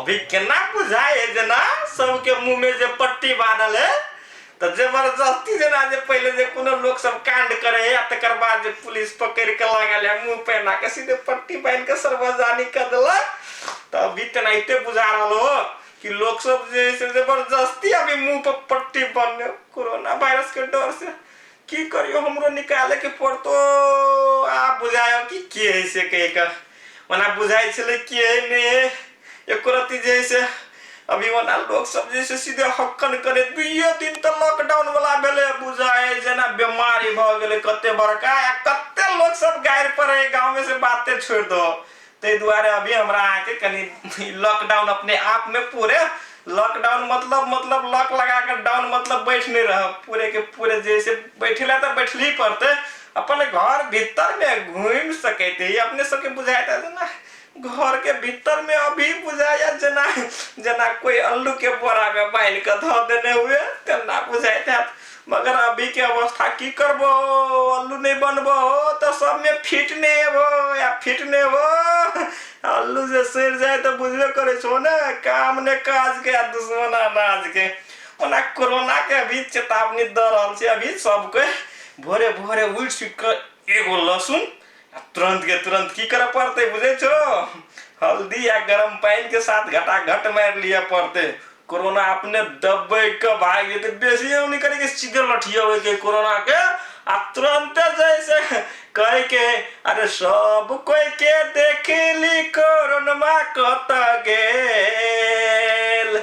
अभी केना बुझाइ है जेना सबके मुँह में जे पट्टी बान्हल है तऽ जबरदस्ती जेना जे पहिले जे कोनो लोक सब कांड करे है आ तकर बाद जे पुलिस पकड़ के लागल है मुँह पहना के सीधे पट्टी बान्हि के सर्वजानी कर देलक। तऽ अभी तेनाहिते बुझा रहल हो कि लोक सब जे है से जबरदस्ती अभी मुँह पर पट्टी बान्हने कोरोना वायरस के डर से। की करियो, हमरो निकाले के पड़तो। आ बुझायो कि के है से कहि के ओना बुझाइ छलै के है नहि है एको रत्ती जे है से। अभी ओना लोक सब जे से सीधे हक्कन करे दुइये दिन तऽ लॉकडाउन वाला भेलै, बुझाइ जेना बीमारी भऽ गेलै कते बड़का आ कते लोक सब गारि पड़े गाँव में से बाते छोड़ि दो। ताहि दुआरे अभी हमरा अहाँके कनि लॉकडाउन अपने आप में पूरे लॉकडाउन मतलब लॉक लगा के डाउन मतलब बैठ नहीं रह, पूरे के पूरे जैसे बैठेला तऽ बैठली पड़ते, अपन घर भीतर में घूमि सकैत है। अपने सबके बुझाइत है ना घर के भीतर में अभी बुझाया जेना जेना कोई अल्लू के बोरा में बान्हि के धऽ देने हुए तेना बुझाइत हैत। मगर अभी के अवस्था की करबो, अल्लू नहीं बनबो तऽ सब में फिट नहीं हेबो या फिट नहीं हेबो। अल्लू जे सड़ि जाय तऽ बुझबे करै छो ने, काम ने काज के आ दुश्मन अनाज के। ओना कोरोना के अभी चेतावनी दऽ रहल छै, अभी सबके भोरे भोरे उठि सुति कऽ एगो लहसुन आ तुरंत के तुरंत की करऽ पड़तै बुझै छो, हल्दी या गरम पानि के साथ घटाघट मारि लिअ पड़तै। कोरोना अपने दबे के भागि जेतै, बेसी हम नहीं करे के सीधे लठियेबै के कोरोना के आ तुरंते जैसे कहे के अरे सब कोई के देखली कोरोनमा कत गेल,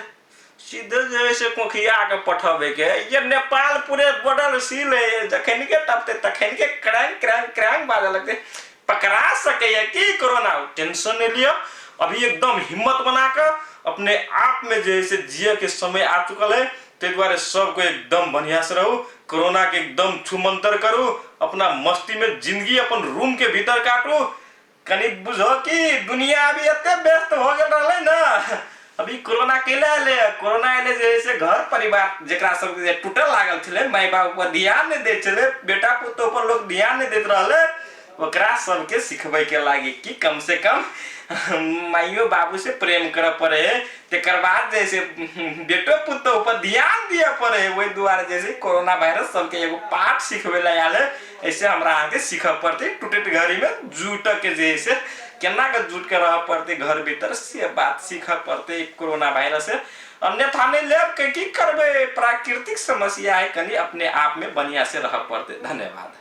सीधे जे से कोखिया के पठबे के। ये नेपाल पूरे बॉर्डर सील है, जखन के टपते तखन के क्रैंग क्रैंग क्रैंग बाजे लगते, पकड़ा सकैया की कोरोना। टेंशन नहीं लिअ, अभी एकदम हिम्मत बना के अपने आप में जे से जिये के समय आ चुकल है। ताहि दुआरे सबको एकदम बढ़िया से रहू, कोरोना के एकदम छूमंतर करू, अपना मस्ती में जिंदगी अपन रूम के भीतर काटू। कनि बुझो कि दुनिया अभी एते व्यस्त हो गेल रहलै ना, अभी कोरोना कैला एलै, कोरोना एलै जे से घर परिवार जेकरा सबके जे टूटल लागल छलै, माय बाप पर ध्यान नहि दै छलै, बेटा पुतोह पर लोक ध्यान नहि दैत रहलै, ओकरा सबके सिखबै के लागी कि कम से कम माइयो बाबू से प्रेम करऽ पड़े है, तकर बाद जे से बेटो पुतोह पर ध्यान दिअ पड़े है। ओहि दुआरे जे से कोरोना वायरस सबके एगो पाठ सिखबै लए आयल है, ऐसे हमरा अहाँके सीखऽ पड़तै टूटैत घड़ी में जुटऽ के जे से केना के जुट के रहऽ पड़तै घर भीतर, से बात सीखऽ पड़तै कोरोना वायरस से। अन्यथा नहीं लेब के की करबै, प्राकृतिक समस्या है, कनि अपने आप में बढ़िया से रहऽ पड़तै। धन्यवाद।